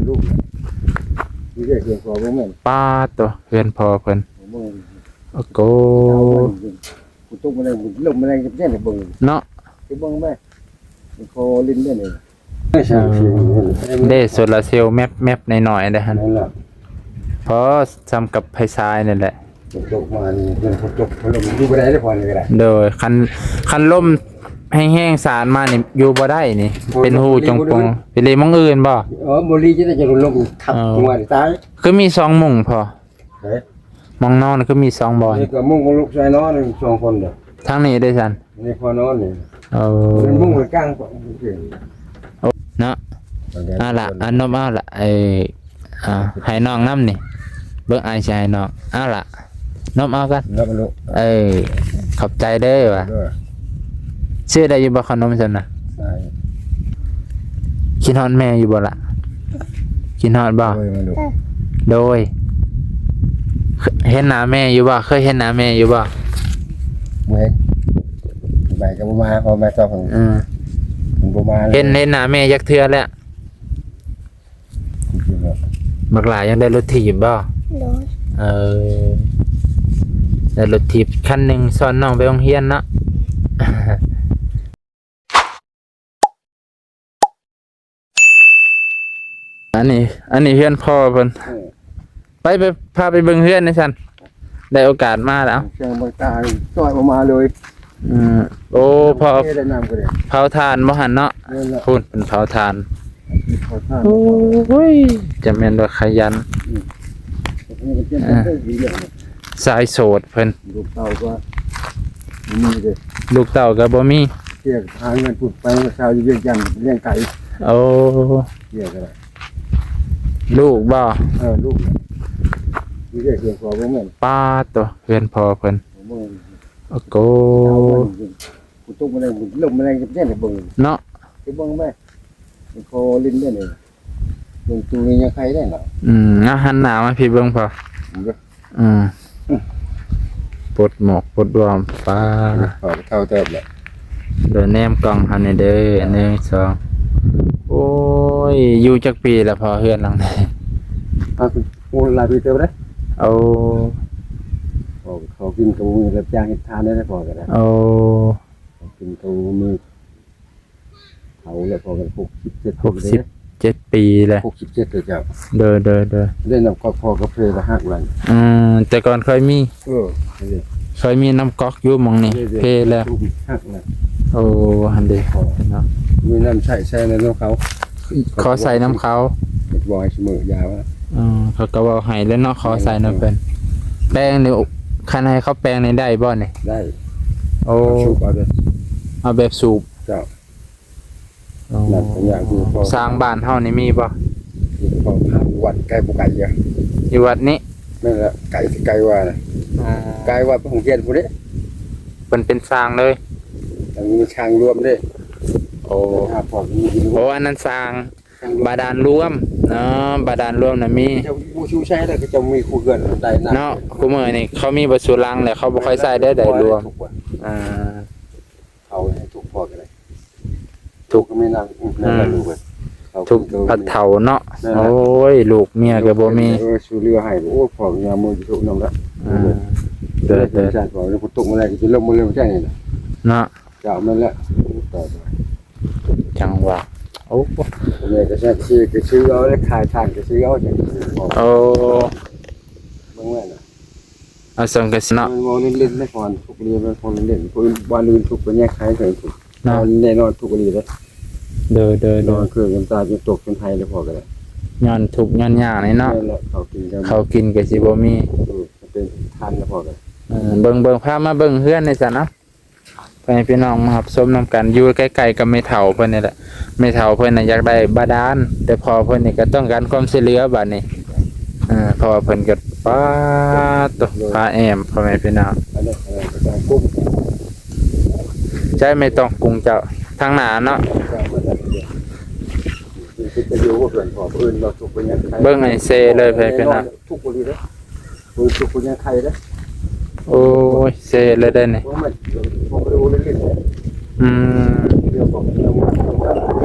ລູກ ມີແຕ່ເຮືອນພໍ່ບໍ່ແມ່ນ ປາດໂຕ ເຮືອນພໍ່ເພິ່ນ ບໍ່ ໂອ້ໂກ ເອົາມັນ ຝົນຕົກມາແລ້ວ ລົມມາແລ້ວ ຈັ່ງຊັ້ນເບິ່ງ ເນາະ ໄປເບິ່ງແມ່ ມັນຂໍຫຼິ້ນໄດ້ນີ້ ເດ້ໂຊລາເຊວແມັບໆ ໜ້ອຍໆ ເດ້ຫັ້ນ ນັ້ນລະ ພໍສ່ຳກັບໄຟສາຍນັ້ນແຫຼະ ຝົນຕົກມານີ້ ເປັນຝົນຕົກ ລົມຢູ່ບໍ່ໄດ້ເດ້ ພໍນີ້ກໍໄດ້ ໂດຍ ຄັນ ຄັນລົມແຮງໆ ສາດມານີ້ ຢູ່ບໍ່ໄດ້ນີ້ ໂອ້ຍ ເປັນຮູຈົງປົງ ບໍ່ໄດ້ ໄປເລີຍໝ່ອງອື່ນບໍ່ ເອີ ບໍ່ລີຈະໄດ້ ຈະລົມທັບ ເອີ ຫົວນີ້ຕາຍ ຄືມີສອງມຸ້ງພໍ ເອີ ໝ່ອງນອນຄືມີສອງບ່ອນ ນີ້ກໍມຸ້ງຂອງລູກຊາຍນອນສອງຄົນເດີ ທາງນີ້ເດ້ຊັ້ນ ນີ້ພໍນອນນີ້ ເອີ ເປັນມຸ້ງກາງ ເນາະ ເອົາລະ ອາ ນົບເອົາລະ ໄອ້ ອ່າ ໃຫ້ນ້ອງນຳນີ້ ເບິ່ງອ້າຍຊິໃຫ້ນ້ອງ ເອົາລະ ນົບເອົາກັນ ນົບເອົາລູກ ເອີ ຂອບໃຈເດີວ່າ ເດີ ຊື້ໄດ້ຢູ່ບໍ່ຂະໜົມຊັ້ນນະ ໄດ້ ຄິດຮອດແມ່ຢູ່ບໍ່ລະ ຄິດຮອດບໍ່ ໂດຍ ໂດຍ ເຫັນໜ້າແມ່ຢູ່ບໍ່ ເຄີຍເຫັນໜ້າແມ່ຢູ່ບໍ່ ບໍ່ເຫັນ ໄປກໍບໍ່ມາ ພໍ່ແມ່ຊອກ ເອີ ມັນບໍ່ມາເລີຍ ເຫັນ ເຫັນໜ້າແມ່ຈັກເທື່ອແລ້ວ ບັກຫຼ້າຢາກໄດ້ລົດຖີບບໍ່ ໂດຍ ເອີ ໄດ້ລົດຖີບຄັນໜຶ່ງ ຊ້ອນນ້ອງໄປໂຮງຮຽນເນາະ ອັນນີ້ ອັນນີ້ເຮືອນພໍ່ເພິ່ນ ເອີ ໄປ ໄປ ພາໄປເບິ່ງເຮືອນແດ່ຊັ້ນ ໄດ້ໂອກາດມາແລ້ວ ເຊີນເບິ່ງຕາ ຊ່ອຍບໍ່ມາເລີຍ ອືມ ໂອ້ ເພິ່ນ ເຜົາຖ່ານບໍ່ຫັ້ນເນາະ ພຸ້ນເພິ່ນເຜົາຖ່ານ ເຜົາຖ່ານ ໂອ້ຍ ຈະແມ່ນວ່າຂະຫຍັນ ອືມ ອ່າ ຊາຍໂສດເພິ່ນ ລູກເຕົ້າກໍບໍ່ມີເດ້ ລູກເຕົ້າກໍບໍ່ມີ ເສຍຫາເງິນພຸ້ນໄປ ມາເຊົ່າຢູ່ວຽງຈັນ ລ້ຽງໄກ່ ໂອ້ ເສຍກໍໄດ້ ລູກບໍ່ ເອີ ລູກ ມີແຕ່ເຮືອນພໍ່ບໍ່ແມ່ນ ປາດໂຕ ເຮືອນພໍ່ເພິ່ນ ໂອ້ໂຫ ໂອ້ໂກ ຝົນຕົກມາແລ້ວ ລົມມາແລ້ວ ຈັ່ງຊັ້ນເບິ່ງ ເນາະ ໄປເບິ່ງແມ່ ມັນຂໍຫຼິ້ນໄດ້ນີ້ ເບິ່ງຕູນີ້ຍັງໄຄໄດ້ເນາະ ອືມ ເອົາຫັນໜ້າມາພີ້ເບິ່ງພໍ່ ເບິ່ງເດີ ອືມ ປົດໝອກປົດດວມ ປາ ເຖົ້າເຕີບແລ້ວ ໂດຍ ແນມກ້ອງເຮົາແດ່ເດີ ໜຶ່ງ ສອງ ໂອ້ຍ ຢູ່ຈັກປີແລ້ວພໍ່ ເຮືອນຫຼັງນີ້ ເຮົາ ໂອ້ ຫຼາຍປີເຕີບແລ້ວ ໂອ້ ເຂົາ ເຂົາກິນກໍບໍ່ມີ ຮັບຈ້າງເຮັດທານໄດ້ພໍ່ກໍໄດ້ ໂອ້ ເຂົາກິນກໍບໍ່ມີ ເຖົ້າແລ້ວ ພໍ່ກໍຫົກສິບເຈັດ ຫົກສິບເຈັດປີແລ້ວ ຫົກສິບເຈັດແລ້ວເຈົ້າ ໂດຍ ໂດຍ ໂດຍ ໄດ້ນຳຄອບຄົວກັບເພລະຫັກແລ້ວ ອືມ ແຕ່ກ່ອນເຄີຍມີ ເອີ ເຄີຍມີນ້ຳກອກຢູ່ໝ່ອງນີ້ ເພລະຫັກແລ້ວ ໂອ້ ຫັ້ນເດ ເນາະ ມີນ້ຳໃຊ້ ໃຊ້ນຳເຂົາ ຂໍໃຊ້ນຳເຂົາ ບອກໃຫ້ສະເໝີຢາວ ອືມ ເຂົາກໍເວົ້າໃຫ້ແລ້ວເນາະ ຂໍໃຊ້ນຳເພິ່ນ ແປງນີ້ ຄັນໃຫ້ເຂົາແປງນີ້ໄດ້ບໍ່ນີ້ ໄດ້ ໂອ້ ເອົາສູບເອົາເດີ ເອົາແບບສູບ ເຈົ້າ ອໍ ນັ້ນກໍຍາກຢູ່ ເພາະ ສ້າງບ້ານເຮົານີ້ມີບໍ່ ຢູ່ ເພາະຫາຢູ່ວັດໃກ້ບໍ່ໄກເດີ ຢູ່ວັດນີ້ ແມ່ນລະ ໄກ ໄກວ່ານະ ອໍ ໄກວ່າໂຮງຮຽນພຸ້ນເດ້ ເພິ່ນເປັນຊ່າງເລີຍ ມັນມີຊ່າງລວມເດ້ ໂອ້ ຫາພໍ່ມີຢູ່ ໂອ້ ອັນນັ້ນຊ່າງ ຊ່າງລວມ ບາດານລວມເນາະ ບາດານລວມນະມີ ເຈົ້າບໍ່ຊູໃຊ້ແລ້ວ ເຂົາເຈົ້າມີຄູ່ເຮືອນໄດ້ນະ ເນາະ ຄູ່ມື້ນີ້ເຂົາມີເບິດສູ່ຫຼັງແລ້ວ ເຂົາບໍ່ຄ່ອຍໃຊ້ໄດ້ ໄດ້ລວມ ທຸກຄົນ ອ່າ ເຂົາໃຫ້ທຸກພໍ່ກໍໄດ້ ທຸກ ທຸກກໍມີນຳ ອືມ ນັ້ນແຫຼະ ອືມ ລູກເອີຍ ເຂົາ ທຸກ ກໍບໍ່ມີ ພັດເຖົ້າເນາະ ແມ່ນລະ ໂອ້ຍ ລູກເມຍກໍບໍ່ມີ ເອີ ຊູເຫຼືອໃຫ້ ໂອ້ ພໍ່ຍາມມື້ຢູ່ທຸກນຳລະ ອືມ ເດີ ເດີ ເດີ ເດີ ຝົນຕົກມາແລ້ວກໍຊິລົມມາເລີຍ ຈັ່ງນີ້ນະ ເນາະ ເຈົ້າ ແມ່ນແຫຼະ ເຈົ້າ ຈັ່ງວ່າ ໂອ້ ແມ່ກໍຊັກຊີກໍຊື້ເອົາເດ້ ຂາຍຖ່ານກໍຊື້ເອົາ ຈັ່ງ ໂອ້ ເບິ່ງແມ່ນນະ ເອົາສັງກະສີເນາະ ມັນເວົ້າຫຼິ້ນໆ ໄດ້ ພໍທຸກເລື່ອງ ມັນພໍຫຼິ້ນໆ ຄົນບ້ານອື່ນທຸກກໍແຍກໃຫ້ເຖິງທຸກ ເນາະ ແນ່ນອນທຸກອີ່ຫຼີເດ້ ໂດຍ ໂດຍ ໂດຍ ນອນຄືນ້ຳຕາຈົນຕົກຈົນໄຫ້ແລ້ວພໍກໍໄດ້ ຍ້ອນທຸກຍ້ອນຍາກນີ້ເນາະ ແມ່ນແຫຼະ ເຂົ້າກິນກໍ ເຂົ້າກິນກໍຊິບໍ່ມີ ເອີ ເປັນທ່ານແລ້ວພໍກໍໄດ້ ເອີ ເບິ່ງ ເບິ່ງ ພາມາເບິ່ງເຮືອນນີ້ຊັ້ນເນາະ ໃຫ້ພີ່ນ້ອງມາຮັບຊົມນຳກັນ ຢູ່ໃກ້ໆກັບແມ່ເຖົ້າເພິ່ນນີ້ແຫຼະ ແມ່ເຖົ້າເພິ່ນນະຢາກໄດ້ບາດານ ແຕ່ພໍ່ເພິ່ນນີ້ກໍຕ້ອງການຄວາມຊ່ວຍເຫຼືອບາດນີ້ ເອີ ເພາະວ່າເພິ່ນກໍ ປາດໂຕ ພາແອ້ມ ພໍ່ແມ່ພີ່ນ້ອງ ໃຊ້ໄມ້ຕອງກຸງເຈົ້າ ທາງໜ້າເນາະ ເບິ່ງໃຫ້ເຊເລີຍ ພໍ່ແມ່ພີ່ນ້ອງ ທຸກອີ່ຫຼີເດ້ ບໍ່ທຸກກໍຍັງໄຄເດ້ ໂອ້ຍ ເຊເລີຍເດ້ນີ້ ອືມ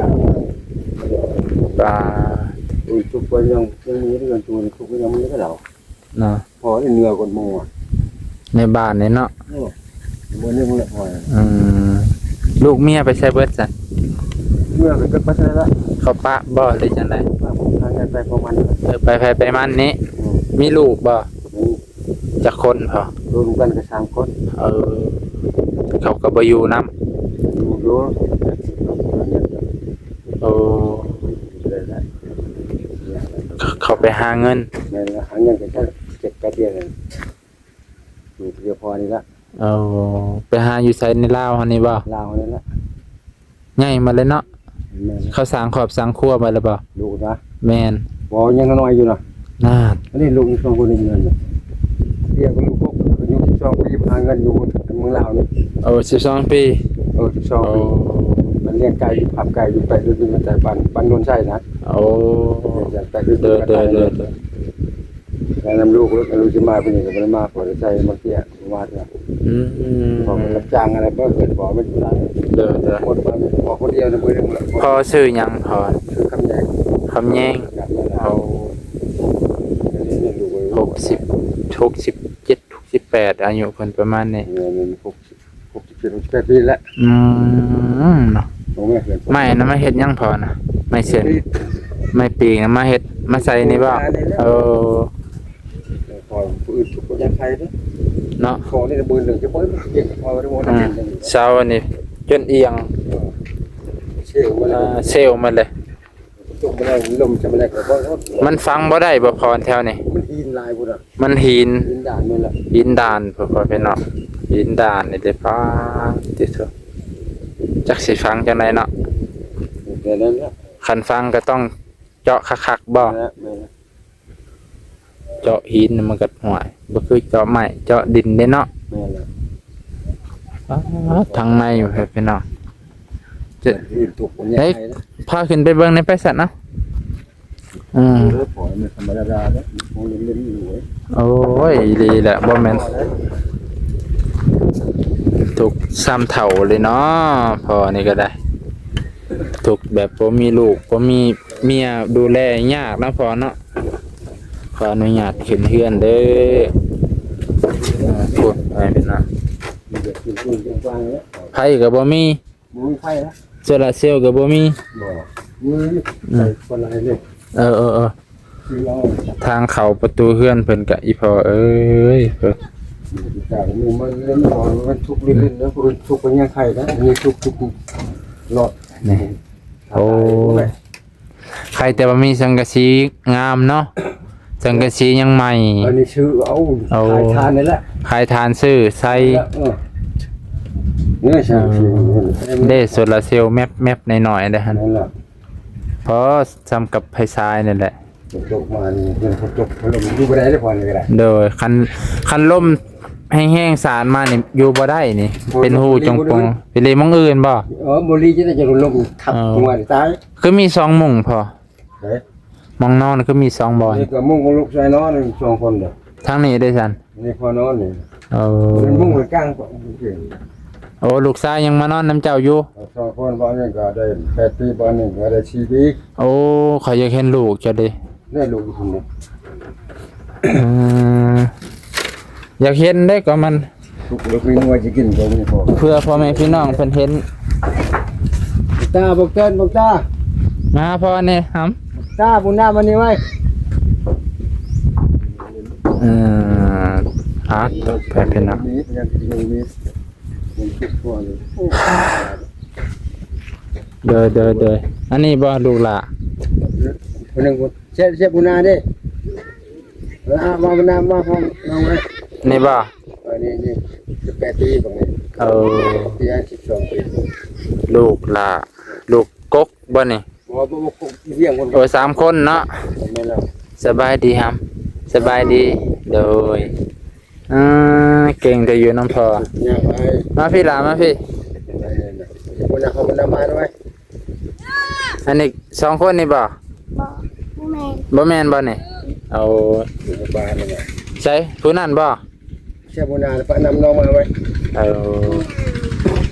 ປາ ໂອ້ຍ ທຸກຄົນຍັງ ຍັງມີເລື່ອງ ທຸກຄົນຍັງມີຄືເກົ່າເນາະ. ພໍໄດ້ເໜືອກວ່າໝູ່ ໃນບ້ານນີ້ເນາະ. ໂອ້ ບໍ່ໜຶ່ງລະພໍ. ອືມ ລູກເມຍໄປໃສເບິດຊັ້ນ? ເມຍກໍຈັກໄປໃສລະ. ເຂົາປະບໍ່ ຫຼືຈັ່ງໃດ? ພາກັນໄປຂອງມັນ. ເອີ ໄປໃຜໄປມັນນີ້. ອືມ ມີລູກບໍ່? ມີ. ຈັກຄົນພໍ່? ລວມກັນກໍສາມຄົນ. ເອີ ເຂົາກໍບໍ່ຢູ່ນຳ. ຢູ່ ຢູ່. ໂອ້ ເຂົາໄປຫາເງິນ. ແມ່ນລະ ຫາເງິນກໍຈັກເຈັດແປດເດືອນແລ້ວ. ຢູ່ເທື່ອພໍນີ້ລະ. ໂອ້ ໄປຫາຢູ່ໃສ ໃນລາວເຮົານີ້ບໍ່? ລາວນີ້ລະ. ໃຫຍ່ໝົດເລີຍເນາະ. ແມ່ນ. ເຂົາສ້າງຄອບສ້າງຄົວໄວ້ແລ້ວບໍ່? ລູກນະ? ແມ່ນ. ບໍ່ ຍັງນ້ອຍຢູ່ນະ. ນາດ. ອັນນີ້ລູກອີກສອງຄົນນີ້ເງິນນະ. ເດຽວກໍລູກຫົກ ອາຍຸສິບສອງປີ ຫາເງິນຢູ່ເມືອງລາວນີ້. ໂອ້ ສິບສອງປີ. ເອີ ສິບສອງປີ. ໂອ້ ມັນລ້ຽງໄກ່ຢູ່ ຟາມໄກ່ຢູ່ ໄປເລື້ອຍໆ ມາແຕ່ບ້ານ ບ້ານໂນນໄຊນະ. ໂອ້ ລ້ຽງໄກ່ຢູ່ ໂດຍ ໂດຍ ໂດຍ ໂດຍ. ແນະນຳລູກ ລູກຊິມາປີນີ້ກໍບໍ່ໄດ້ມາ ພໍໄດ້ໃຊ້ມາເກຍ ມາວ່າເທື່ອ. ອືມ ເພາະວ່າຮັບຈ້າງອະໄລບໍ່ ເກີດບໍ່ແມ່ນຫຼາຍ. ໂດຍ ໂດຍ. ໝົດມາພໍຄົນດຽວໃນມື້ໜຶ່ງລະ. ພໍ່ຊື່ຫຍັງພໍ່? ຊື່ຄຳແຍງ. ຄຳແຍງ. ໂອ້ ຫົກສິບ ຫົກສິບເຈັດ ຫົກສິບແປດ ອາຍຸເພິ່ນປະມານນີ້. ແມ່ນ ຫົກສິບ ຫົກສິບເຈັດ ຫົກສິບແປດປີແລ້ວ. ອືມ ເນາະ. ໄມ້ນະ ມາເຮັດຫຍັງພໍ່ນະ? ໄມ້ເສັ້ນ ໄມ້ປີກນະ ມາເຮັດ ມາໃສ່ນີ້ບໍ່? ເອີ ເອີ ເນາະ. ເສົາອັນນີ້ຈົນອຽງ ເອີ ເຊວມາເລີຍ ເຊວມາເລີຍ. ມັນຝັງບໍ່ໄດ້ບໍ່ພໍ່ ແຖວນີ້? ມັນຫີນຫຼາຍພຸ້ນນະ. ມັນຫີນ ຫີນດານແມ່ນລະ ຫີນດານ ພໍ່ພີ່ນ້ອງ ຫີນດານນີ້ເດ້. ປ້າດ ຕິໂທ ຈັກຊິຝັງຈັ່ງໃດເນາະ. ແຕ່ນັ້ນລະ ຄັນຝັງກໍຕ້ອງເຈາະຄັກໆບໍ່? ແມ່ນລະ ແມ່ນລະ. ເຈາະຫີນມັນກໍ ຫ້ວຍ ບໍ່ຄືເຈາະໄມ້ເຈາະດິນເດ້ເນາະ. ແມ່ນລະ. ປາດ ທາງໃນຢູ່ ພີ່ນ້ອງ ເອີ ພາຂຶ້ນໄປເບິ່ງໃນໄປຊັ້ນເນາະ. ອືມ ໂອ້ຍ ອີ່ຫຼີແຫຼະ ບໍ່ແມ່ນ ທຸກຊຳເຖົ້າເລີຍເນາະ ພໍ່ນີ້ກໍໄດ້ ທຸກແບບບໍ່ມີລູກ ບໍ່ມີ ເມຍດູແລຍາກນະພໍ່ເນາະ. ຂໍອະນຸຍາດຂຶ້ນເຮືອນເດີ. ເອີ ພຸ້ນ ໄປພີ່ນ້ອງ ໄຟກໍບໍ່ມີ ບໍ່ມີໄຟນະ ໂຊລາເຊວກໍບໍ່ມີ. ບໍ່ ມີ ອືມ ໃສ່ຄົນລະເລັກ. ເອີ ເອີ ເອີ ທາງເຂົ້າປະຕູເຮືອນເພິ່ນກະ ອີ່ພໍ່ເອີຍ ເພິ່ນ ມັນທຸກເລື່ອງໆ ເນາະ ມັນທຸກເລື່ອງໆ ເນາະ ທຸກເປັນຫຍັງໄຄນະ ມີທຸກໆ ເນາະ. ນີ້ ໂອ້ ໄຄແຕ່ວ່າມີສັງກະສີງາມເນາະ ສັງກະສີຍັງໃໝ່. ອັນນີ້ຊື້ເອົາ ໂອ້ ຂາຍຖ່ານນີ້ແຫຼະ ຂາຍຖ່ານຊື້ໃສ່. ເອີ ເອີ ເດ້ ໂຊລາເຊວແມັບໆ ໜ້ອຍໆ ເດ້ຫັ້ນ ພໍສ່ຳກັບໄຟສາຍນີ້ແຫຼະ. ຕົກມານີ້ ເປັນຝົນຕົກ ລົມຢູ່ບໍ່ໄດ້ເດ້ ພອນນີ້ກໍໄດ້. ໂດຍ ຄັນ ຄັນລົມແຮງໆ ສາດມານີ້ ຢູ່ບໍ່ໄດ້ນີ້ ເປັນຮູຈົງປົງ. ໄປເລີຍໝ່ອງອື່ນບໍ່? ເອີ ບໍ່ລີຈະໄດ້ ຈະລົມທັບຫົວນີ້ຕາຍ. ຄືມີສອງມຸ້ງພໍ? ເອີ ໝ່ອງນອນຄືມີສອງບ່ອນ. ນີ້ກໍມຸ້ງຂອງລູກຊາຍນອນສອງຄົນເດີ. ທາງນີ້ເດ້ຊັ້ນ? ນີ້ພໍ່ນອນນີ້. ເອີ ມຸ້ງກາງ. ໂອ້ ລູກຊາຍຍັງມານອນນຳເຈົ້າຢູ່? ສອງຄົນ ບ່ອນໜຶ່ງກໍໄດ້ແປດປີ ບ່ອນໜຶ່ງກໍໄດ້ສີ່ປີ. ໂອ້ ຂ້ອຍຢາກເຫັນລູກເຈົ້າເດ້. ແນ່ ລູກຢູ່ພຸ້ນເດ້. ເອີ ຢາກເຫັນເດ້ກໍມັນ ລູກມີງົວຈະກິນກໍມີພໍ ເພື່ອພໍ່ແມ່ພີ່ນ້ອງເພິ່ນເຫັນ. ຕາ ບັກເຕີນ ບັກຕາ ມາຫາພໍ່ແດ່ຫຳ. ຕາ ບຸນນາມານີ້ໄວ້. ເອີ ອາດ ໄປເປັນນະ. ໂດຍ ໂດຍ ໂດຍ. ອັນນີ້ບໍ່ ລູກຫຼ້າ? ຄົນໜຶ່ງ ເຊບ ເຊບຫົວໜ້າເດ້. ເອີ ເອົາມາ ມາ ມາ ມາ ມາໄວ້. ນີ້ບໍ່? ເອີ ນີ້ ນີ້ ສິບແປດປີບັກນີ້. ເອີ ປີຫ້າສິບສອງປີ. ລູກຫຼ້າ ລູກກົກບໍ່ນີ້? ບໍ່ ບໍ່ ບໍ່ ຄົນວຽງຄົນ. ໂອ້ ສາມຄົນເນາະ. ແມ່ນແລ້ວ. ສະບາຍດີຫຳ? ສະບາຍດີ. ໂດຍ. ອ່າ ເກັ່ງແຕ່ຢູ່ນຳພໍ່. ຍ່າງໄປ. ມາພີ້ຫຼ້າ ມາພີ້. ຄົນນະ ເຂົາເປັນນຳມາດ້ວຍ. ອັນນີ້ສອງຄົນນີ້ບໍ່? ບໍ່ ບໍ່ແມ່ນ. ບໍ່ແມ່ນບໍ່ນີ້? ເອົາ ຢູ່ບ້ານນີ້ແຫຼະ. ໃສ ຜູ້ນັ້ນບໍ່? ເຊບຫົວໜ້າ ປະນຳນ້ອງມາໄວ້. ເອີ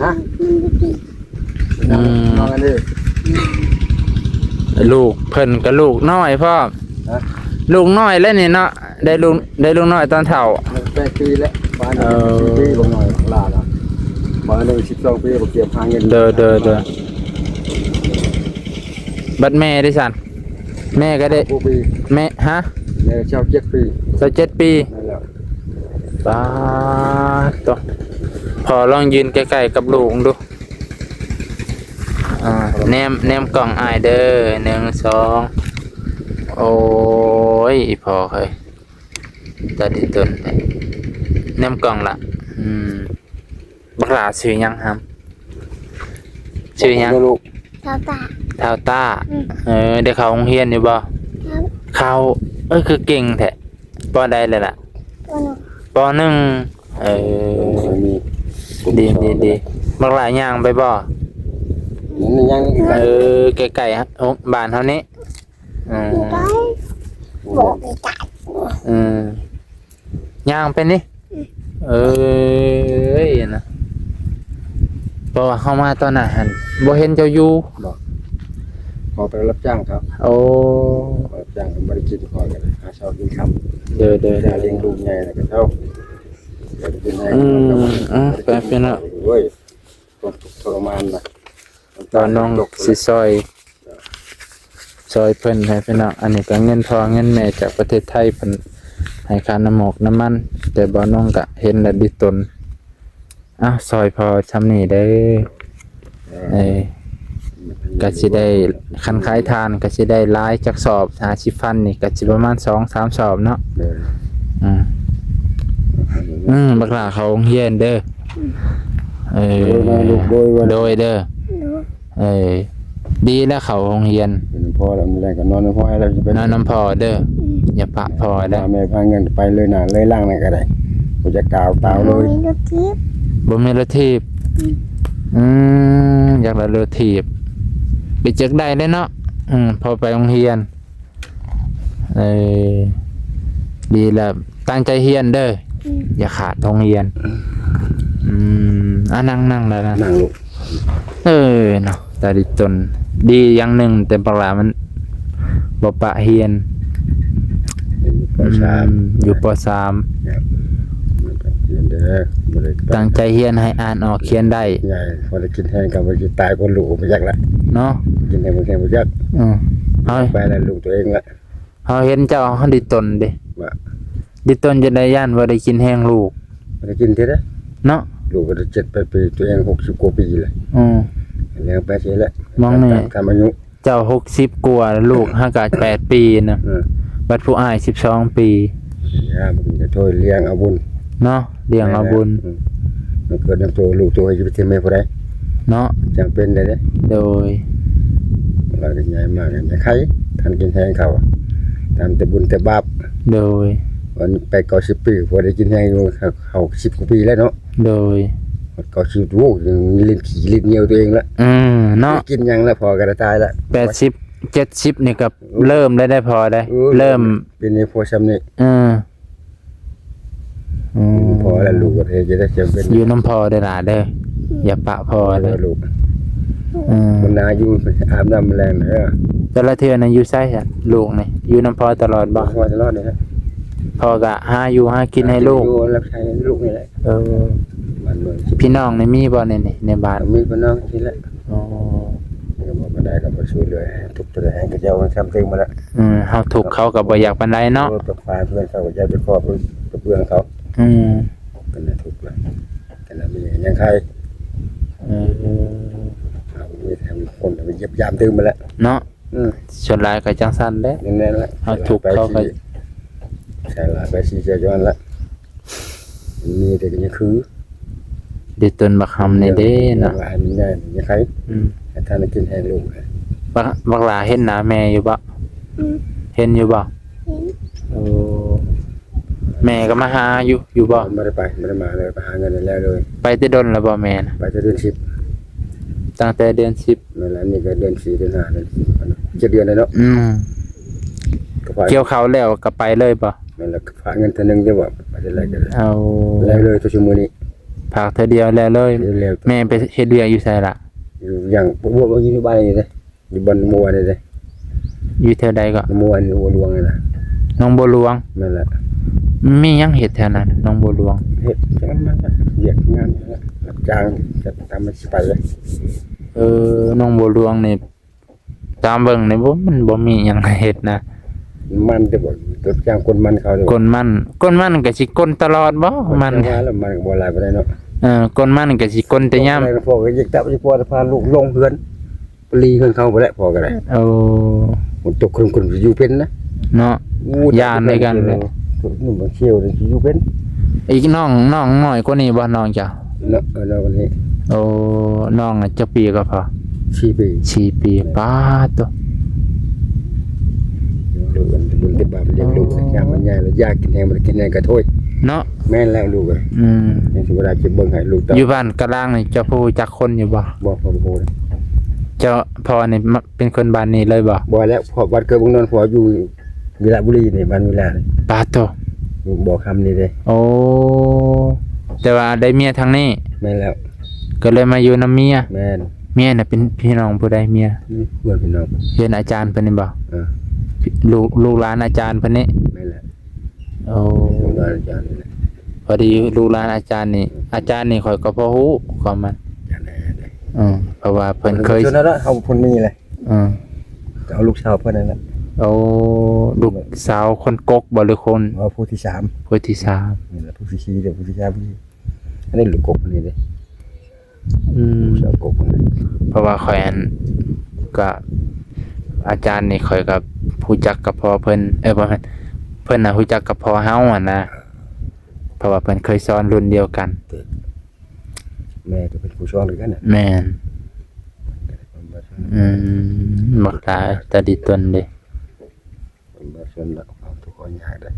ຮະ? ອືມ ນ້ອງອັນນີ້. ລູກເພິ່ນກໍລູກນ້ອຍພ້ອມ. ຮະ? ລູກນ້ອຍແລ້ວນີ້ເນາະ ໄດ້ລູກ ໄດ້ລູກນ້ອຍຕອນເຖົ້າ. ແປດປີແລ້ວ ປານ ເອີ ແປດປີ ບັກນ້ອຍຫຼ້ານະ ບາດໜຶ່ງສິບສອງປີ ບໍ່ກຽມຫາເງິນ. ໂດຍ ໂດຍ ໂດຍ. ບັດແມ່ເດຊັ້ນ? ແມ່ກໍໄດ້ ຊາວຫົກປີ. ແມ່ ຮະ? ແມ່ຊາວເຈັດປີ. ຊາວເຈັດປີ. ນັ້ນແຫຼະ. ປາດໂທ້ ພໍ່ລອງຢືນໃກ້ໆກັບລູກເບິ່ງດູ. ອ່າ ແນມ ແນມກ້ອງອ້າຍເດີ ໜຶ່ງ ສອງ. ໂອ້ຍ ອີ່ພໍ່ເອີຍ ຕາດີຕົນເດ້ ແນມກ້ອງລະ. ອືມ ບັກຫຼ້າຊື່ຫຍັງຫຳ? ຊື່ຫຍັງ? ເຈົ້າຕາ. ທ້າວຕາ. ອືມ. ເອີ ໄດ້ເຂົ້າໂຮງຮຽນຢູ່ບໍ່? ເຂົ້າ. ເຂົ້າ. ເອີ ຄືເກັ່ງແທ້. ປໍໃດແລ້ວລະ? ປໍໜຶ່ງ. ປໍໜຶ່ງ. ເອີ ດີ ດີ ດີ. ບັກຫຼ້າຍ່າງໄປບໍ່? ມັນຍ່າງ ເອີ ໃກ້ໆ ບ້ານເຮົານີ້. ອືມ ບໍ່ໄດ້ ບໍ່ໄດ້ ເອີ ຍ່າງໄປນີ້. ອືມ ເອີຍນະ ເພາະວ່າເຮົາມາຕອນນັ້ນຫັ້ນ ບໍ່ເຫັນເຈົ້າຢູ່. ບໍ່ ພໍ່ໄປຮັບຈ້າງເຂົາ. ໂອ້ ໄປຮັບຈ້າງ ບໍ່ໄດ້ກິນ ພໍ່ກໍຫາເຊົ້າກິນຄ່ຳ. ເດີ ເດີ ເດີ ລ້ຽງລູກໃຫຍ່ແລ້ວກໍເຊົາ. ອືມ ອ່ະ ໄປພີ່ນ້ອງ. ໂອ້ຍ ຄວາມທຸກທໍລະມານນະ ຕອນນ້ອງຊິຊ່ອຍ ຊ່ອຍເພິ່ນໃຫ້ພີ່ນ້ອງ. ອັນນີ້ກໍເງິນພໍ່ເງິນແມ່ຈາກປະເທດໄທ ເພິ່ນໃຫ້ຄ່ານ້ຳໝອກນ້ຳມັນ ແຕ່ບ່າວນ້ອງກໍເຫັນແລ້ວດີຕົນ. ເອົ້າ ຊ່ອຍພໍ່ຊ່ຳນີ້ເດີ. ເອີ ກໍຊິໄດ້ ຄັນຂາຍຖ່ານກໍຊິໄດ້ຫຼາຍຈັກສອບ ຫ້າສິບພັນນີ້ກໍຊິປະມານສອງສາມສອບເນາະ. ເອີ ອືມ ອືມ ບັກຫຼ້າເຂົ້າໂຮງຮຽນເດີ. ເອີ ໂດຍ ໂດຍ ໂດຍ ເດີ. ເອີ ດີແລ້ວເຂົ້າໂຮງຮຽນ. ເປັນພໍ່ແລ້ວ ແລ້ວກໍນອນນຳພໍ່ແລ້ວ ຊິໄປນອນນຳພໍ່ເດີ. ອືມ ຢ່າປະພໍ່ເດີ. ພາແມ່ພາເງິນໄປເລີຍໜ້າເລີຍຫຼັງນັ້ນກໍໄດ້ ບໍ່ຢາກກ່າວຕາວເລີຍ. ບໍ່ມີລົດຖີບ. ອືມ ອືມ ຢາກໄດ້ລົດຖີບ ໄປຈັກໄດ້ເລີຍເນາະ. ອືມ ພໍໄປໂຮງຮຽນ. ເອີ ດີແລ້ວ ຕັ້ງໃຈຮຽນເດີ. ອືມ ຢ່າຂາດໂຮງຮຽນ. ອືມ ອ່າ ນັ່ງ ນັ່ງໄດ້ລະ ນັ່ງລູກ. ເອີເນາະ ຕາດີຕົນ ດີຢ່າງໜຶ່ງ ແຕ່ບັກຫຼ້າມັນບໍ່ປະຮຽນ. ຢູ່ ປ.ສາມ ອືມ ຢູ່ ປ.ສາມ ຮຽນເດີ ບໍ່ໄດ້ ຕັ້ງໃຈຮຽນໃຫ້ອ່ານອອກຂຽນໄດ້. ໃຫຍ່ ພໍໄດ້ກິນແຮງກໍບໍ່ໄດ້ຕາຍກ່ອນລູກ ບໍ່ຈັກລະເນາະ. ກິນແຮງບໍ່ແຮງບໍ່ຈັກ. ອືມ ເຮົາ ໄປແລ້ວລູກຕົວເອງລະ. ເຮົາເຫັນເຈົ້າ ເຮົາດີຕົນເດ້. ວ່າ ດີຕົນຈະໄດ້ ຢ້ານບໍ່ໄດ້ກິນແຮງລູກ. ບໍ່ໄດ້ກິນເທື່ອເດ້ເນາະ. ລູກກໍໄດ້ເຈັດແປດປີ ຕົວເອງຫົກສິບກວ່າປີແລ້ວ. ອືມ ແລ້ວໄປຊິແລ້ວ ມອງນີ້ ຕາມອາຍຸ ເຈົ້າຫົກສິບກວ່າ ລູກຫາກະແປດປີນະ. ເອີ ບັດຜູ້ອ້າຍສິບສອງປີ. ຍາມມັນຈະໂທຍລ້ຽງເອົາບຸນເນາະ. ລ້ຽງເອົາບຸນ. ອືມ ມັນເກີດນຳໂຕລູກໂຕ ຈະໄປເຮັດແມ່ຜູ້ໃດເນາະ. ຈຳເປັນໄດ້ເດ້. ໂດຍ ລາວກໍໃຫຍ່ມາກໍຍັງໄຄ ທັນກິນແຮງເຂົາ ຕາມແຕ່ບຸນແຕ່ບາບ. ໂດຍ ວັນໄປເກົ້າສິບປີ ພໍໄດ້ກິນແຮງຢູ່ ເຮົາສິບກວ່າປີແລ້ວເນາະ. ໂດຍ ເກົ້າສິບ ໂອ້ ຍັງຫຼິ້ນຂີ້ຫຼິ້ນຍ່ຽວຕົວເອງລະ. ອືມ ເນາະ ກິນຫຍັງລະ ພໍກໍໄດ້ຕາຍລະ. ແປດສິບ ເຈັດສິບນີ້ກໍເລີ່ມແລ້ວໄດ໋ ພໍໄດ໋. ເອີ ເລີ່ມ ເປັນໃຫ້ພໍຊ່ຳນີ້. ເອີ ອືມ ພໍແລ້ວລູກກໍເຮັດຈະໄດ້ຈຳເປັນ ຢູ່ນຳພໍ່ເດີຫຼ້າເດີ. ຢ່າປະພໍ່ເດີລູກ. ອືມ ມັນໜາຢູ່ ອາບນ້ຳແລງເດີ. ແຕ່ລະເທື່ອນະຢູ່ໃສຊະ ລູກນີ້ ຢູ່ນຳພໍ່ຕະຫຼອດບໍ່? ພໍ່ຕະຫຼອດນີ້ແຫຼະ. ພໍ່ກໍຫາຢູ່ຫາກິນໃຫ້ລູກ ຮັບໃຊ້ລູກນີ້ແຫຼະ. ເອີ ບ້ານເມືອງ ພີ່ນ້ອງນີ້ມີບໍ່ໃນນີ້ ໃນບ້ານ? ມີພີ່ນ້ອງທີ່ແຫຼະ. ອໍ ກໍບອກບໍ່ໄດ້ ກໍບໍ່ຊ່ວຍເຫຼືອ ທຸກເທົ່າໃດ ໃຫ້ເຂົາເຈົ້າມັນຊ້ຳຕື່ມໝົດລະ. ອືມ ເຮົາທຸກເຂົາກໍບໍ່ຢາກປານໃດເນາະ. ເອີ ໄປຝາກເພື່ອນເຂົາກໍຢ່າໄປຂອບເພື່ອນເພື່ອນເຂົາ. ອືມ ເປັນທຸກລະ ແຕ່ລະມີຫຍັງໃຄ. ເອີ ເຮົາມີແຕ່ຄົນໄປຢ້ຽມຢາມຕື່ມໝົດລະເນາະ. ອືມ ສ່ວນຫຼາຍກໍຈັ່ງຊັ້ນແຫຼະ. ແມ່ນແຫຼະ ເຮົາທຸກເຂົາກໍໃສ່ຫຼາຍໄປຊິຈະຍ້ອນລະ. ມີແຕ່ກໍຍັງຄື ດີຕົນບັກຫຳນີ້ເດ້ເນາະ. ຫຼາຍມັນໃຫຍ່ຍັງໄຄ. ອືມ ໃຫ້ທ່ານໄດ້ກິນແຮງລູກ. ບັກ ບັກຫຼ້າເຫັນໜ້າແມ່ຢູ່ບໍ່? ອືມ ເຫັນຢູ່ບໍ່? ເຫັນ. ໂອ້ ແມ່ກໍມາຫາຢູ່ ຢູ່ບໍ່? ບໍ່ໄດ້ໄປ ບໍ່ໄດ້ມາເລີຍ ໄປຫາເງິນແລ້ວເລີຍ. ໄປແຕ່ດົນແລ້ວບໍ່ແມ່ນະ? ໄປແຕ່ເດືອນສິບ. ຕັ້ງແຕ່ເດືອນສິບ. ແມ່ນລະ ອັນນີ້ກໍເດືອນສີ່ ເດືອນຫ້າ ເດືອນຫົກ ເຈັດເດືອນແລ້ວເນາະ. ອືມ ກໍພາ ກ່ຽວເຂົ້າແລ້ວກໍໄປເລີຍບໍ່? ແມ່ນລະ ກໍພາເງິນເທື່ອໜຶ່ງເດ້ວ່າ ໄປເທື່ອໃດກໍໄດ້. ເອົາ ແລ້ວເລີຍ ທຸກມື້ນີ້ ພາກເທື່ອດຽວແລ້ວເລີຍ. ແລ້ວ ແມ່ໄປເຮັດວຽກຢູ່ໃສລະ? ຢູ່ຫຍັງ ບໍ່ ບໍ່ ຢູ່ບ້ານນີ້ເດ້ ຢູ່ບ້ານໝູ່ນີ້ເດ້. ຢູ່ແຖວໃດເກາະ? ນ້ອງບົວ ອັນນີ້ບົວຫຼວງນີ້ນະ. ໜອງບົວຫຼວງ? ແມ່ນແຫຼະ. ມີຫຍັງເຮັດແຖວນັ້ນ ໜອງບົວຫຼວງ? ເຮັດຫຍັງນັ້ນແຫຼະ ວຽກງານນັ້ນແຫຼະ ຮັບຈ້າງ ຈະທຳມັນຊິໄປເລີຍ. ເອີ ໜອງບົວຫຼວງນີ້ ຕາມເບິ່ງນີ້ບໍ່ ມັນບໍ່ມີຫຍັງໃຫ້ເຮັດນະ. ມັນແຕ່ບໍ່ ຮັບຈ້າງກົນມັນເຂົາເດ້. ກົນມັນ ກົນມັນກໍຊິກົນຕະຫຼອດບໍ່? ມັນ ມັນກໍບໍ່ຫຼາຍປານໃດເນາະ. ເອີ ກົນມັນກໍຊິກົນແຕ່ຍາມ ພວກກໍຢາກຈັບ ຢາກກວດ ພາລູກລົງເຮືອນ ໄປລີເຮືອນເຂົາພຸ້ນແຫຼະ ພໍ່ກໍໄດ້. ໂອ້ ຝົນຕົກຄຶ້ມໆ ຊິຢູ່ເປັນນະ ເນາະ. ໂອ້ ຢ້ານຄືກັນແຫຼະ ມັນຂຽວຊິຢູ່ເປັນ. ອີກນ້ອງ ນ້ອງນ້ອຍກວ່ານີ້ບໍ່ ນ້ອງເຈົ້າ? ເນາະ ເອີ ນ້ອຍກວ່ານີ້. ໂອ້ ນ້ອງຈັກປີກໍພໍ? ສີ່ປີ. ສີ່ປີ. ປາດໂທ້ ລູກມັນບຸນຕິບາບລ້ຽງລູກ ໂອ້ ຍາມມັນໃຫຍ່ແລ້ວ ຢາກກິນແຮງ ບໍ່ໄດ້ກິນແຮງກະໂທຍເນາະ. ແມ່ນແລ້ວລູກເອີຍ. ອືມ ຍັງຊິບໍ່ໄດ້ ຊິເບິ່ງໃຫ້ລູກເຕົ້າ. ຢູ່ບ້ານກະລາງນີ້ ເຈົ້າພໍຮູ້ຈັກຄົນຢູ່ບໍ່? ບໍ່ ພໍ່ບໍ່ຮູ້ເດ້. ເຈົ້າພໍ່ນີ້ມາ ເປັນຄົນບ້ານນີ້ເລີຍບໍ່? ບໍ່ແລ້ວ ພໍ່ ບ້ານເກີດເມືອງນອນ ພໍ່ຢູ່ວິລະບູລີນີ້ ບ້ານວິລະນີ້. ປາດໂທ້ ຢູ່ບໍ່ຄຳນີ້ເດ້. ໂອ້ ແຕ່ວ່າໄດ້ເມຍທາງນີ້. ແມ່ນແລ້ວ. ກໍເລີຍມາຢູ່ນຳເມຍ. ແມ່ນ. ເມຍນະເປັນພີ່ນ້ອງຜູ້ໃດເມຍ? ນີ້ເພື່ອນພີ່ນ້ອງ ເຮືອນອາຈານເພິ່ນນີ້ບໍ່? ເອີ ລູກ ລູກຫຼານອາຈານເພິ່ນນີ້. ແມ່ນແຫຼະ. ໂອ້ ລູກຫຼານອາຈານນີ້ແຫຼະ. ພໍດີລູກຫຼານອາຈານນີ້ ອືມ ອາຈານນີ້ຂ້ອຍກໍພໍຮູ້ຄວາມມັນ. ອືມ ເພາະວ່າເພິ່ນເຄີຍ ເຮົາຄົນນີ້ແຫຼະ. ເອີ ເອົາລູກສາວເພິ່ນນັ້ນແຫຼະ. ໂອ້ ລູກສາວຄົນກົກບໍ່ ຫຼືຄົນ? ເອີ ຜູ້ທີສາມ. ຜູ້ທີສາມ. ນີ້ແຫຼະ ຜູ້ທີສີ່ເດ້ ຜູ້ທີສາມ. ອັນນີ້ລູກກົກຄົນນີ້ເດ້. ອືມ ສາວກົກ ເພາະວ່າຂ້ອຍ ອັນ ກະ ອາຈານນີ້ ຂ້ອຍກະຮູ້ຈັກກັບພໍ່ເພິ່ນ ເອີ ບໍ່ແມ່ນ ເພິ່ນນະຮູ້ຈັກກັບພໍ່ເຮົາຫັ້ນນະ ເພາະວ່າເພິ່ນເຄີຍສອນລຸ້ນດຽວກັນ. ແມ່ກໍເປັນຄູສອນຄືກັນນະ. ແມ່ນ. ອືມ ບັກຫຼາຍຕາດີຕົນເດ້. ບໍ່ຊົນດອກ ເອົາທຸກຄົນຍາກເດ້.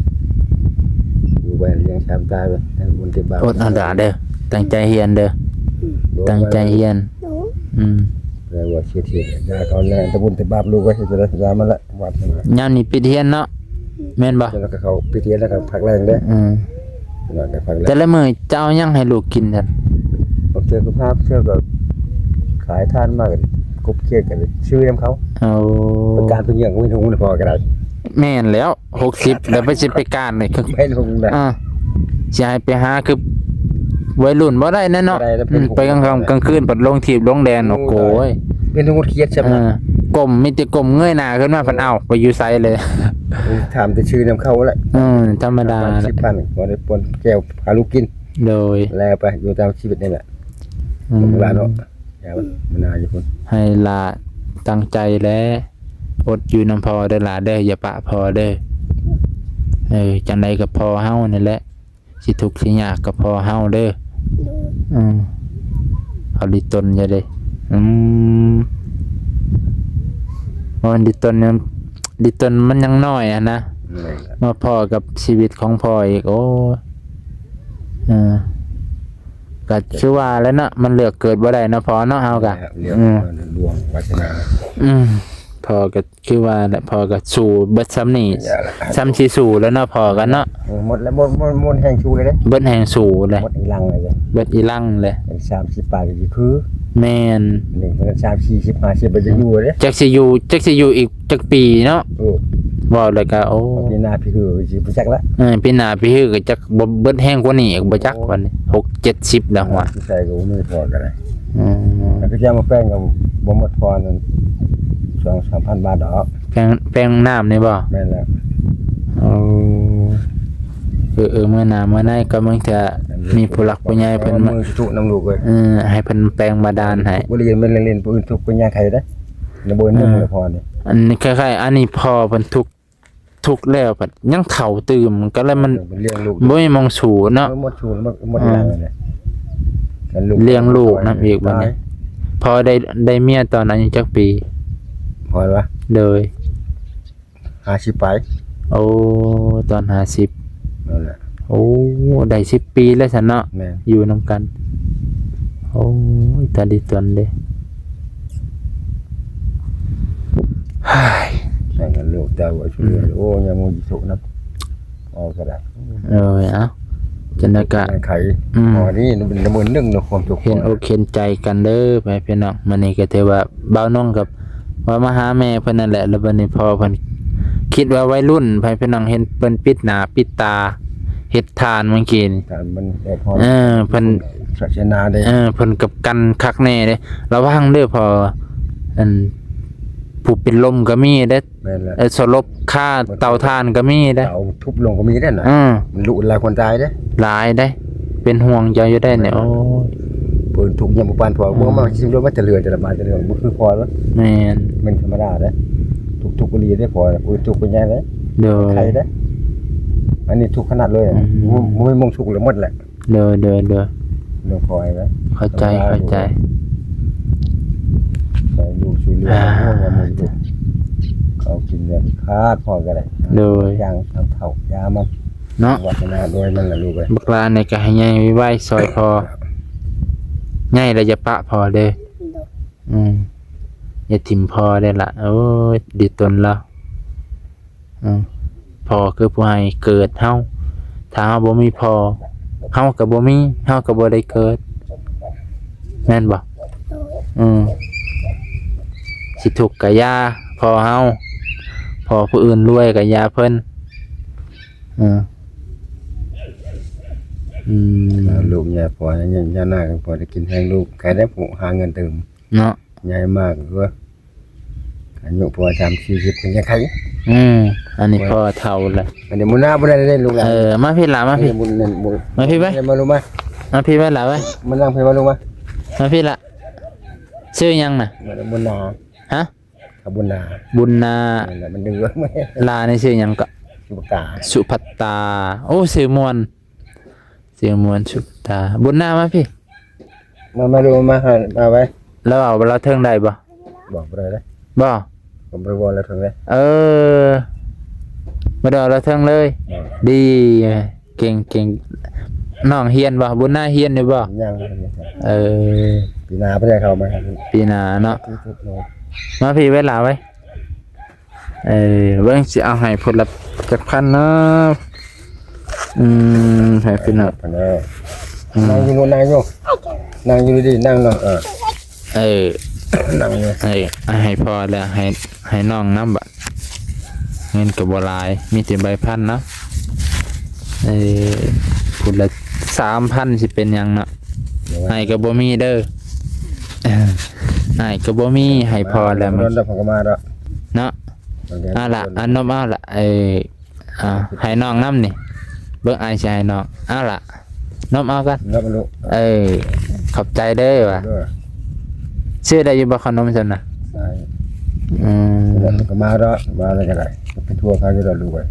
ຢູ່ໄປລ້ຽງຊາມຕາໄປ ໃຫ້ບຸນຕິບາບ. ອົດເອົາດາເດີ ຕັ້ງໃຈຮຽນເດີ. ອືມ ຕັ້ງໃຈຮຽນ. ອືມ ແຕ່ວ່າເສຍທີຍາເຂົາແລ້ວ ແຕ່ບຸນຕິບາບລູກກໍເຮັດໄດ້ ຍາມັນລະ ວັດນັ້ນນະ. ຍາມນີ້ປິດຮຽນເນາະ ແມ່ນບໍ່? ແລ້ວກໍເຂົາປິດຮຽນແລ້ວກໍພັກແລງເດ້. ອືມ ແຕ່ລະມື້ເຈົ້າເອົາຫຍັງໃຫ້ລູກກິນຊັ້ນ? ບາງເທື່ອກໍພາ ບາງເທື່ອກໍຂາຍທານມາກໍກົບຂຽດກັນ ຊື້ນຳເຂົາ. ໂອ້ ເປັນການເປັນຫຍັງ ເປັນຫຸງນະ ພໍ່ກໍໄດ້. ແມ່ນແລ້ວ ຫົກສິບແລ້ວ ໄປຊິໄປການນີ້ ແມ່ນຫຸງນະ. ອ່າ ຊິໃຫ້ໄປຫາຄືໄວລຸ້ນບໍ່ໄດ້ແນ່ເນາະ. ບໍ່ໄດ້ແລ້ວ ອືມ ເປັນຫຸງ ໄປກາງຄ່ຳກາງຄືນ ບັດລົງຖີບລົງແດນ. ໂອ້ ໂອ້ຍ ເປັນຫຸງຂຽດຊະ. ເອີ ກົ້ມ ມີແຕ່ກົ້ມເງີຍໜ້າຂຶ້ນມາ ເອີ ພັດ ເອົ້າ ໄປຢູ່ໃສເລີຍ. ຖາມແຕ່ຊື້ນຳເຂົາແຫຼະ. ເອີ ທຳມະດາ ສິບພັນ ບໍ່ໄດ້ປົນແກ້ວ ພາລູກກິນ. ໂດຍ ແລ້ວໄປຢູ່ຕາມຊີວິດນີ້ແຫຼະ. ອືມ ລູກຫຼານເນາະ ຢ່າມັນນາຢູ່ພຸ້ນ. ໃຫ້ຫຼ້າຕັ້ງໃຈແລະ ອົດຢູ່ນຳພໍ່ເດີຫຼ້າເດີ ຢ່າປະພໍ່ເດີ. ເອີ ຈັ່ງໃດກໍພໍ່ເຮົານີ້ແຫຼະ ຊິທຸກຊິຍາກກໍພໍ່ເຮົາເດີ. ໂດຍ ອືມ ເອົາດີຕົນຢ່າເດ້. ອືມ ບໍ່ແມ່ນດີຕົນ ດີຕົນມັນຍັງນ້ອຍຫັ້ນນະ. ແມ່ນ ມາພໍ້ກັບຊີວິດຂອງພໍ່ອີກ ໂອ້ຍ. ເອີ ກໍຄືວ່າແຫຼະເນາະ ມັນເລືອກເກີດບໍ່ໄດ້ເນາະພໍ່ເນາະ ເຮົາກໍ ເລືອກ ອືມ ດວງວາສະໜາ. ອືມ ພໍ່ກໍຄືວ່າແຫຼະ ພໍ່ກໍສູ້ເບິດສ່ຳນີ້ ສ່ຳຊິສູ້ແລ້ວເນາະ ພໍ່ກໍເນາະ. ເອີ ໝົດແລ້ວ ໝົດ ໝົດ ໝົດແຮງສູ້ເລີຍເດ້. ເບິດແຮງສູ້ເລີຍ ໝົດອີ່ຫຼັງເລີຍເດ້. ເບິດອີ່ຫຼັງເລີຍ ເປັນສາມສິບປາຍກໍຄື ແມ່ນ ນີ້ເພິ່ນສາມສິບ ຫ້າສິບ ບໍ່ຢາກຢູ່ເດ້. ຈັກຊິຢູ່ ຈັກຊິຢູ່ອີກ ຈັກປີເນາະ. ໂອ້ ເວົ້າແລ້ວກໍ ໂອ້ ປີໜ້າປີຮືກໍຊິບໍ່ຈັກລະ. ເອີ ປີໜ້າປີຮືກໍຈັກບໍ່ເບິດແຮງກວ່ານີ້ອີກບໍ່ຈັກ. ໂອ້ ບັດນີ້ຫົກເຈັດສິບແລ້ວຫວາ ໃສ່ກໍບໍ່ມີພໍກໍໄດ້. ອືມ ແລ້ວກໍຈະມາແປງກໍບໍ່ໝົດພໍນັ້ນ ສອງສາມພັນບາດດອກ. ແປງ ແປງນ້ຳນີ້ບໍ່? ແມ່ນແລ້ວ. ໂອ້ ເອີ ເອີ ເມື່ອໜ້າເມື່ອໃນກໍບາງເທື່ອມີຜູ້ຫຼັກຜູ້ໃຫຍ່ເພິ່ນມາ ເອີ ໃຫ້ເພິ່ນແປງບາດານໃຫ້. ບໍ່ໄດ້ເຫັນແມ່ນເລ່ນໆ ຜູ້ອື່ນທຸກກໍຍາກໃຫ້ເດ້. ລະເບີດໜຶ່ງ ເອີ ລະພໍນີ້ ອັນນີ້ຄ້າຍໆ ອັນນີ້ພໍ່ເພິ່ນທຸກ ທຸກແລ້ວພັດຍັງເຖົ້າຕື່ມ ກໍເລີຍມັນ ເອີ ເພິ່ນລ້ຽງລູກ ບໍ່ມີໝ່ອງສູ້ເນາະ. ໝົດສູ້ ໝົດ ໝົດ ເອີ ອີ່ຫຍັງແຫຼະ ລ້ຽງລູກນຳອີກບັດນີ້. ພໍ່ໄດ້ ໄດ້ເມຍຕອນອາຍຸຈັກປີ? ພໍ່ວ່າ ໂດຍ ຫ້າສິບປາຍ. ໂອ້ ຕອນຫ້າສິບ ນັ້ນແຫຼະ. ໂອ້ ໄດ້ສິບປີແລ້ວຊັ້ນເນາະ. ແມ່ນ ຢູ່ນຳກັນ. ໂອ້ຍ ຕາດີຕົນເດ້. ໃຫ້ກັນລູກເຕົ້າວ່າ ອືມ ໂອ້ ຍັງມີໂຊກນຳ ເອົາກໍໄດ້. ເອີ ເອົາ ຈັ່ງໃດກໍ ໄຂ ອືມ ພໍນີ້ມັນເປັນມື້ໜຶ່ງເນາະ ຄວາມທຸກ ເຫັນອົກເຫັນໃຈກັນເດີ ພໍ່ແມ່ພີ່ນ້ອງ. ມື້ນີ້ກໍຖືວ່າບ່າວນົງກັບ ວ່າມາຫາແມ່ເພິ່ນນັ້ນແຫຼະ ແລ້ວບັດນີ້ພໍ່ເພິ່ນຄິດວ່າໄວລຸ້ນ ໃຜເພິ່ນນັ່ງເຫັນເພິ່ນປິດໜ້າປິດຕາເຮັດທານເມື່ອກີ້ນີ້ ການມັນແອບຮອນ ເອີ ເພິ່ນ ສາສະໜາເດ້ ເອີ ເພິ່ນກັບກັນຄັກແນ່ເດ້ ລະວັງເດີພໍ່ ອັນ ຜູ້ເປັນລົມກໍມີເດ້ ແມ່ນແຫຼະ ເອີ ສະຫຼົບຄາເຕົາຖ່ານກໍມີເດ້ ເຕົາທຸບລົງກໍມີເດ້ນະ ເອີ ມັນລຸຫຼາຍຄົນຕາຍເດ້ ຫຼາຍເດ້ ເປັນຫ່ວງເຈົ້າຢູ່ໄດ໋ນີ້ ໂອ້ຍ ເພິ່ນທຸກຍາມບໍ່ປານພໍ ເອີ ບໍ່ມາຊິລົດມາແຕ່ເຮືອນແຕ່ລະບ້ານແຕ່ລະເຮືອນ ບໍ່ຄືພໍເນາະ ແມ່ນ ແມ່ນທຳມະດາເດ້ ທຸກໆອີ່ຫຼີເດ້ພໍ ເພິ່ນທຸກເປັນຫຍັງເດ້ ໂດຍ ໄຂ້ເດ້ ອັນນີ້ທຸກຂະໜາດເລີຍ ອືມ ບໍ່ ບໍ່ມີໝ່ອງທຸກເລີຍໝົດແຫຼະ ໂດຍ ໂດຍ ໂດຍ ເລື່ອງຄອຍເດ້ ເຂົ້າໃຈ ເຂົ້າໃຈ ໃສ່ລູກຊ່ວຍເຫຼືອ ອ່າ ໂອ້ຍ ຍາມນີ້ລູກ ເຂົາກິນເລືອດຂາດພໍກໍໄດ້ ໂດຍ ຢ່າງທຳເຖົ້າ ຢາມັນ ເນາະ ວາດສະໜາດ້ວຍມັນລະລູກເອີຍ ບັກຫຼ້ານີ້ກໍໃຫ້ໃຫຍ່ໄວໆ ຊ່ອຍພໍ່ ໃຫຍ່ແລ້ວຢ່າປະພໍ່ເດີ ອືມ ຢ່າຖິ້ມພໍ່ເດີລະ ໂອ້ຍ ດີຕົນລາວ ອືມ ພໍ່ຄືຜູ້ໃຫ້ເກີດເຮົາ ຖ້າເຮົາບໍ່ມີພໍ່ ເຮົາກໍບໍ່ມີ ເຮົາກໍບໍ່ໄດ້ເກີດ ແມ່ນບໍ່? ອືມ ຊິທຸກກໍຢ່າພໍ່ເຮົາ ພໍ່ຜູ້ອື່ນລວຍກໍຢ່າເພິ່ນ ອືມ ອືມ ລູກຢ່າພໍ່ ຢ່າໜ້າກໍພໍໄດ້ກິນແຮງລູກ ໃຜໄດ້ຜູ້ຫາເງິນຕື່ມເນາະ ໃຫຍ່ມາກກໍຄື ອາຍຸພໍສາມສີ່ສິບກໍຍັງໄຂ ອືມ ອັນນີ້ພໍເຖົ້າແລ້ວ ອັນນີ້ໝູນາບໍ່ໄດ້ເດ້ລູກຫຼານ ເອີ ມາພີ້ຫຼ້າ ມາພີ້ ມາພີ້ໄວ້ ມາລູກມາ ມາພີ້ໄວ້ຫຼ້າໄວ້ ມານັ່ງພີ້ມາລູກມາ ມາພີ້ລະ ຊື່ຫຍັງນະ? ບຸນນາ ຮະ? ບຸນນາ ບຸນນາ ນັ້ນແຫຼະ ມັນດື້ ຫຼ້ານີ້ຊື່ຫຍັງເກາະ? ສຸພັດຕາ ສຸພັດຕາ ໂອ້ ຊື່ມ່ວນ ຊື່ມ່ວນ ສຸພັດຕາ ບຸນນາ ມາພີ້ ມາ ມາດູ ມາຫາ ມາໄວ້ ລາວເວົ້າລາວເທິງໄດ້ບໍ່? ບອກບໍ່ໄດ້ເດ້ ບໍ່ ກໍບໍ່ໄດ້ເວົ້າລາວເທິງເດ້ ເອີ ບໍ່ໄດ້ເວົ້າລາວເທິງເລີຍ ບໍ່ ດີ ເກັ່ງ ເກັ່ງ ນ້ອງຮຽນບໍ່? ບຸນນາຮຽນຢູ່ບໍ່? ຍັງ ເອີ ປີໜ້າເພິ່ນຈະເຂົ້າມາ ປີໜ້າເນາະ ມາພີ້ໄວ້ຫຼ້າໄວ້ ເອີ ເບິ່ງຊິເອົາໃຫ້ພຸ້ນລະຈັກພັນເນາະ ອືມ ໃຫ້ພີ່ນ້ອງ ອືມ ນັ່ງຢູ່ ນັ່ງຢູ່ ນັ່ງຢູ່ດີໆ ນັ່ງເນາະ ເອີ ເອີ ນັ່ງຢູ່ ເອີ ໃຫ້ພໍ່ແລ້ວ ໃຫ້ ໃຫ້ນ້ອງນຳບາດ ເງິນກໍບໍ່ຫຼາຍ ມີແຕ່ໃບພັນເນາະ ເອີ ພຸ້ນລະສາມພັນ ຊິເປັນຫຍັງເນາະ ໃຫ້ກໍບໍ່ມີເດີ ໃຫ້ກໍບໍ່ມີ ໃຫ້ພໍ່ແລ້ວ ມັນ ເນາະ ເອົາລະ ອັນນົມເອົາລະ ເອີ ອ່າ ໃຫ້ນ້ອງນຳນີ້ ເບິ່ງອ້າຍຊິໃຫ້ນ້ອງ ເອົາລະ ນົມເອົາກັນ ນົມເອົາລູກ ເອີ ຂອບໃຈເດີວ່າ ເດີ ຊື້ໄດ້ຢູ່ບໍ່ຂະໜົມຊັ້ນນະ? ໄດ້ ອືມ ແລ້ວມັນກໍມາດອກ ມາແລ້ວກໍໄດ້ ໄປທົ່ວເຂົາຢູ່ດອກລູກເອີຍ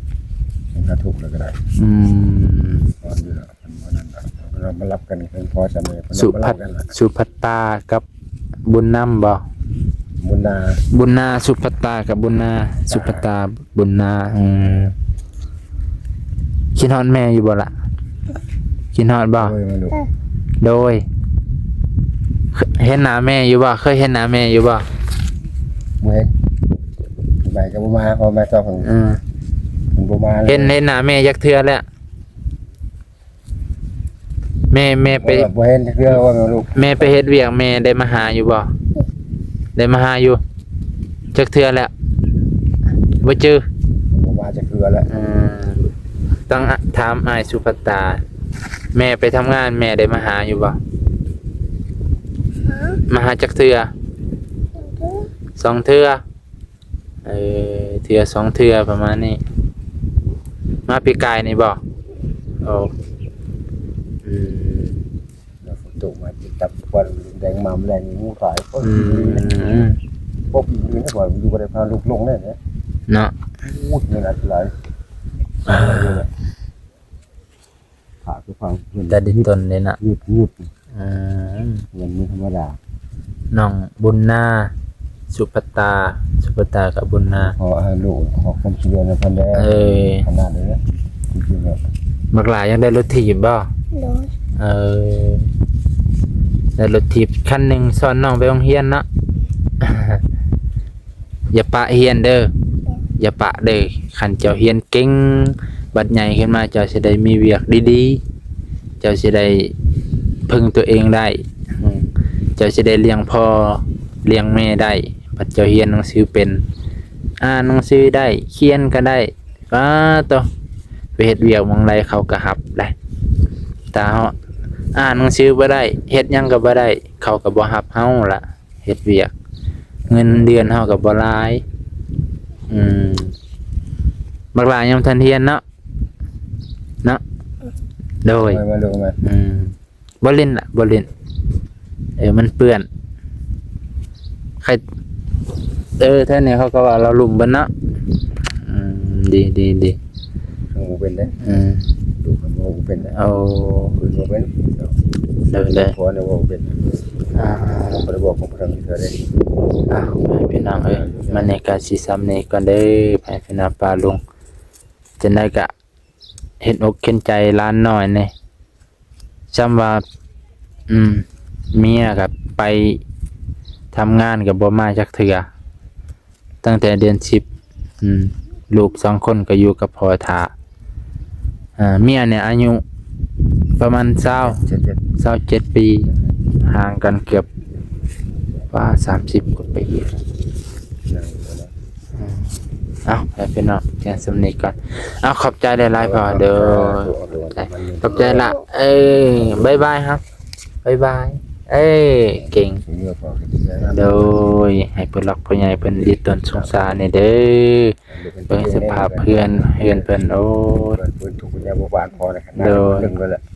ເຂົາທຸກແລ້ວກໍໄດ້ ອືມ ນອນຢູ່ດອກ ເພິ່ນບໍ່ນັ້ນດອກ ເຮົາມາລັບກັນເພິ່ນພໍຈະແມ່ນ ສຸພັດ ສຸພັດຕາກັບ ບຸນນຳບໍ່? ບຸນນາ ບຸນນາ ສຸພັດຕາກັບບຸນນາ ສຸພັດຕາ ບຸນນາ ອືມ ຄິດຮອດແມ່ຢູ່ບໍ່ລະ? ຄິດຮອດບໍ່? ໂດຍ ມາລູກ ໂດຍ ເຫັນໜ້າແມ່ຢູ່ບໍ່? ເຄີຍເຫັນໜ້າແມ່ຢູ່ບໍ່? ບໍ່ເຫັນ ໄປກໍບໍ່ມາ ເພາະແມ່ຊອກ ເອີ ມັນບໍ່ມາເລີຍ ເຫັນ ເຫັນໜ້າແມ່ຈັກເທື່ອແລ້ວ? ແມ່ ແມ່ໄປ ບໍ່ ບໍ່ເຫັນຈັກເທື່ອວ່າແມ່ລູກ ແມ່ໄປເຮັດວຽກ ແມ່ໄດ້ມາຫາຢູ່ບໍ່? ໄດ້ມາຫາຢູ່ ຈັກເທື່ອແລ້ວ? ບໍ່ຈື່ ບໍ່ມາຈັກເທື່ອແລ້ວ ເອີ ຕ້ອງຖາມອ້າຍສຸພັດຕາ ແມ່ໄປທຳງານ ແມ່ໄດ້ມາຫາຢູ່ບໍ່? ມາຫາຈັກເທື່ອ? ສອງເທື່ອ ເອີ ເທື່ອສອງເທື່ອປະມານນີ້ ມາປີກາຍນີ້ບໍ່? ໂອ້ ອືມ ແລ້ວຝົນຕົກມາຕິດຕັບຄວັນແດງໝາມແລງໝູຕາຍ ອືມ ປົບຢູ່ນີ້ບໍ່ ຢູ່ບໍ່ໄດ້ພາລູກລົງແນ່ເນາະ ໂອ້ຍ ເງິນອັນຕະລາຍ ຝາກຄືຟັງເພິ່ນ ແຕ່ດິນຕົນເດ້ນະ ຢຸດ ຢຸດ ອືມ ເງິນບໍ່ທຳມະດາ ນ້ອງບຸນນາ ສຸພັດຕາ ສຸພັດຕາກັບບຸນນາ ຂໍໃຫ້ລູກ ຂໍຄວາມຊ່ວຍເຫຼືອນຳເພິ່ນເດີ ເອີ ຂະໜາດເດີ ຈິງໆ ແລ້ວ ບັກຫຼ້າຢາກໄດ້ລົດຖີບບໍ່? ໂດຍ ເອີ ໄດ້ລົດຖີບຄັນໜຶ່ງ ສອນນ້ອງໄປໂຮງຮຽນເນາະ. ຢ່າປະຮຽນເດີ ຢ່າປະເດີ ຄັນເຈົ້າຮຽນເກັ່ງ ບັດໃຫຍ່ຂຶ້ນມາເຈົ້າຊິໄດ້ມີວຽກດີໆ ເຈົ້າຊິໄດ້ເພິ່ງຕົວເອງໄດ້ ເຈົ້າຊິໄດ້ລ້ຽງພໍ່ລ້ຽງແມ່ໄດ້ ໄປ ບັດເຈົ້າຮຽນໜັງສືເປັນ ອ່ານໜັງສືໄດ້ ຂຽນກໍໄດ້ ປາໂຕ ໄປເຮັດວຽກໝ່ອງໃດເຂົາກໍຮັບໄດ໋. ຖ້າເຮົາອ່ານໜັງສືບໍ່ໄດ້ ເຮັດຫຍັງກໍບໍ່ໄດ້ ເຂົາກໍບໍ່ຮັບເຮົາລະ ເຮັດວຽກ ເງິນເດືອນເຮົາກໍບໍ່ຫຼາຍ. ອືມ ບັກຫຼ້າຍັງບໍ່ທັນຮຽນເນາະ ເນາະ ໂດຍ ມາ ມາ ລົງມາ ອືມ ບໍ່ຫຼິ້ນລະ ບໍ່ຫຼິ້ນ ເອີ ມັນເປື້ອນ ໃຄ ເອີ ແຖວນີ້ເຂົາກໍວ່າລາວລຸ່ມເບິດເນາະ. ອືມ ດີ ດີ ດີ ເຮົາບໍ່ເປັນເດ້ ອືມ ລູກເຮົາບໍ່ເປັນເດ້ ໂອ້ ເພິ່ນບໍ່ເປັນ ໂດຍ ໂດຍ ພໍ່ນີ້ບໍ່ເປັນ ອ່າ ບໍ່ໄດ້ບອກຂອງເພິ່ນເທື່ອເດ້. ອ້າວ ພີ່ນ້ອງເອີຍ ມື້ນີ້ກໍຊິສ່ຳນີ້ກ່ອນເດີ ພີ່ນ້ອງປ້າລຸງ ຈັ່ງໃດກໍ ເຫັນອົກເຫັນໃຈຫຼານນ້ອຍແດ່ ຊ່ຳວ່າ ອືມ ເມຍກໍໄປທຳງານກໍບໍ່ມາຈັກເທື່ອ ຕັ້ງແຕ່ເດືອນສິບ ອືມ ລູກສອງຄົນກໍຢູ່ກັບພໍ່ຖ້າ ເອີ ເມຍນີ້ອາຍຸປະມານຊາວ ຊາວເຈັດ ຊາວເຈັດປີ ຫ່າງກັນເກືອບ ວ່າສາມສິບກວ່າປີ. ອືມ ເອົາ ໃຫ້ພີ່ນ້ອງພຽງສ່ຳນີ້ກ່ອນ. ເອົາ ຂອບໃຈຫຼາຍໆພໍ່ເດີ ຂອບໃຈ ຂອບໃຈລະ ເອີ ບາຍບາຍ ເຮົາ ບາຍບາຍ ເອີ ເກັ່ງ ໂດຍ ໃຫ້ຜູ້ຫຼັກຜູ້ໃຫຍ່ເພິ່ນຢູ່ຕົ້ນສົງສານນີ້ເດີ ເບິ່ງສະພາບເຮືອນ ເຮືອນເພິ່ນ ໂອ້ຍ ໂດຍ.